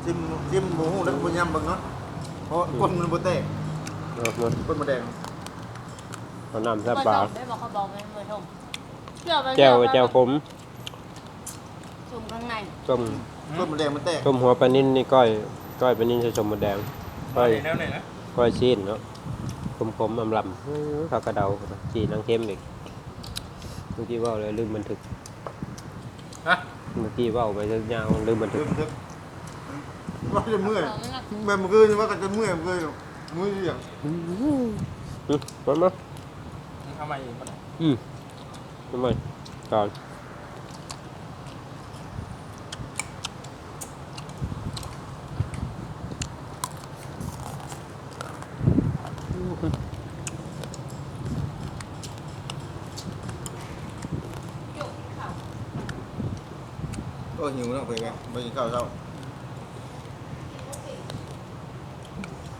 ຊິມ ຊິມບໍ່ຮູ້ແລ້ວກໍບໍ່ຍຳເບິ່ງເນາະ ເພາະ ອືມ ກົ້ນມັນບໍ່ແຕກ ເອົາ ກົ້ນບໍ່ແດງ ເອົານ້ຳໃສ່ປາ ໄດ້ບໍ່ ເຂົາບອກແມ່ນບໍ່ຊົມ ແຈ່ວ ແຈ່ວຂົມ ສົ້ມຂ້າງໃນ ສົ້ມ ຕົ້ນໝາກແດງມັນແຕກ ຕົ້ມຫົວປານິນນີ້ ກ້ອຍ ກ້ອຍປານິນໃສ່ສົ້ມໝາກແດງ ກ້ອຍ ແນວນີ້ນະ ກ້ອຍຊີ້ນເນາະ ຂົມໆ ອຳລຳ ເອີ ຜັກກະເດົາ ຈີ່ນາງເຄັມອີກ ເມື່ອກີ້ເວົ້າແລ້ວລືມບັນທຶກ ຮະ ເມື່ອກີ້ເວົ້າໄປຍາວ ລືມບັນທຶກ ລືມບັນທຶກ ວ່າຈະເມື່ອຍ ແມ່ນມື້ຄືນວ່າກໍຈະເມື່ອຍ ມື້ ມື້ດຽວ ອືມ ມາ ມາ ເອົາໃໝ່ອີກບໍ່ໄດ້ ອືມ ທຳໄມ ກ່ອນ ໂອ້ ຫິວເນາະ ເພິ່ນກະບໍ່ກິນເຂົ້າເຊົ້າ.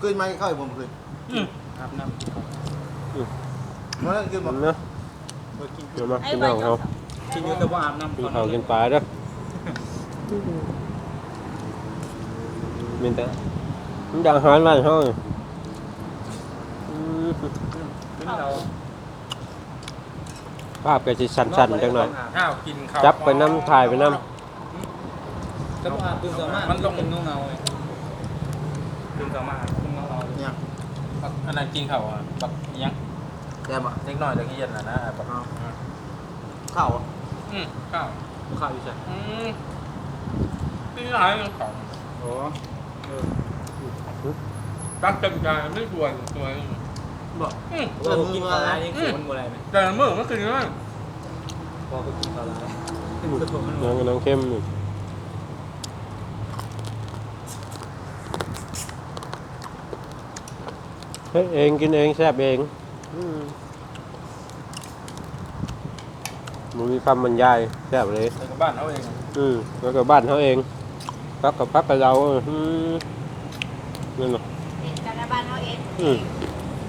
ຄືນມາກິນເຂົ້າອີກບໍ່ມື້ຄືນ? ອືມ ອາບນ້ຳກິນເຂົ້າ ອືມ ມາກິນບໍ່? ເນາະ ມາກິນ ມາກິນເຂົ້າ ກິນຢູ່ແຕ່ບໍ່ອາບນ້ຳ ກິນເຂົ້າກິນປາເດີ ມີແຕ່ ມີແຕ່ອາຫານບ້ານເຮົາ ອືມ ກິນເຂົ້າ ພາບກໍຊິສັ້ນໆ ຈັກໜ້ອຍ ຂ້າວກິນເຂົ້າ ຈັບໄປນຳ ຖ່າຍໄປນຳ ອືມ ແຕ່ບໍ່ອາບຕື່ນເຊົ້າມາ ມັນຕ້ອງ ເປັນເງົາໆ ເລີຍ ຕື່ນເຊົ້າມາເປັນເງົາໆ ເລີຍ ຫຍັງ ບັກ ອັນນັ້ນກິນເຂົ້າ ບັກອີຫຍັງ ແຊບບໍ່? ເດັກນ້ອຍນັກຮຽນນະນະ ບັກ ອ້າວ ເຂົ້າ ອືມ ເຂົ້າ ເຂົ້າຢູ່ໃສ? ອືມ ກິນຫຼາຍເຂົ້າ ໂອ້ ເອີ ຕັກເຕັມຈານ ມີຖ້ວຍ ຖ້ວຍ ບໍ່ ອືມ ເອີ ກິນເຂົ້າຫຼາຍຍັງ ອືມ ສູນບໍ່ໄດ້ແມ່ນ ແຕ່ລະມື້ມັນຄືນັ້ນ ພໍໄປກິນເຂົ້າຫຼາຍ ອືມ ກະທົບມັນ ນ້ຳ ນ້ຳເຄັມນີ້ ເຮັດເອງ ກິນເອງ ແຊບເອງ ອືມ ບໍ່ມີຄຳບັນຍາຍ ແຊບເລີຍ ແລ້ວກໍບ້ານເຮົາເອງ ອືມ ແລ້ວກໍບ້ານເຮົາເອງ ຜັກກະ ຜັກກະເດົາ ອືມ ແມ່ນບໍ່? ເປັນການລະບານເຮົາເອງ ອືມ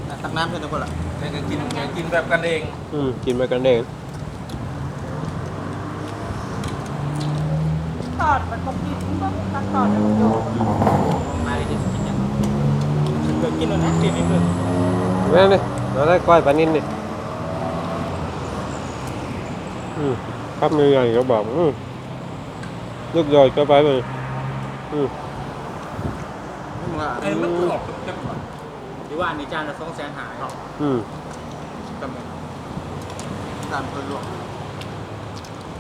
ຕັກນ້ຳໃສ່ແລ້ວບໍ່ລະ? ແລ້ວກໍກິນ ກິນແບບກັນເອງ ອືມ ກິນແບບກັນເອງ ທອດມັນບໍ່ກິນ ເບິ່ງຕັກທອດແລ້ວມັນໂດນ ອືມ ມາເລີຍ ຈະກິນຫຍັງ? ເພິ່ນກິນແລ້ວນະ ກິນໃຫ້ເບິ່ງ ແມ່ນເດ້ ເອົາໄດ້ກ້ອຍປານິນນີ້ ອືມ ຄຳໃຫຍ່ໆ ກໍບອກ ອືມ ລູກໂດດກໍໄປເລີຍ ອືມ ເອີ ມັນຄືອອກເຕັມໆ ວ່າ ຢູ່ບ້ານນີ້ຈານລະສອງແສນຫ້າເນາະ ອືມ ຈຳແມ່ນ ຈານເພິ່ນລວກ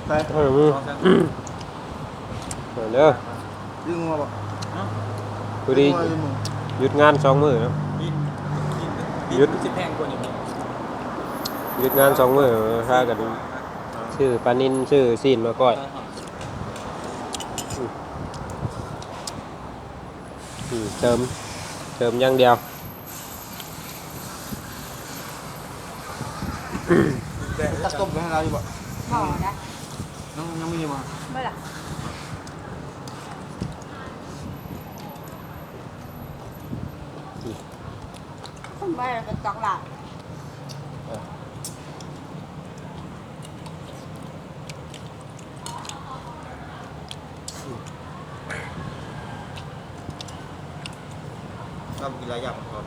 ໄປ ເອີ ສອງແສນຫ້າ ເດີ ຢູ່ງົວບໍ່? ຮະ? ພໍດີ ຢູ່ງົວຢູ່ໝູ່ ຢຸດງານສອງມື້ເນາະ ດິນ ດິນ ດິນ ຢຸດ ມັນຊິແພງກວ່ານີ້ບໍ່? ຢຸດງານສອງມື້ ພາກັນຊື້ປານິນ ຊື້ຊີ້ນມາກ້ອຍ ເອີ ອືມ ເຕີມ ເຕີມຢ່າງດຽວ ຕັກຕົ້ມໄປໃຫ້ລາວຢູ່ບໍ່? ບໍ່ໄດ້ ຍັງ ຍັງມີຢູ່ບໍ່? ບໍ່ລະ ຕົ້ມໄວ້ແລ້ວກໍຕັກລາດ ເອີ. ລາວບໍ່ກິນຫຼາຍຢ່າງ ມັນທອດ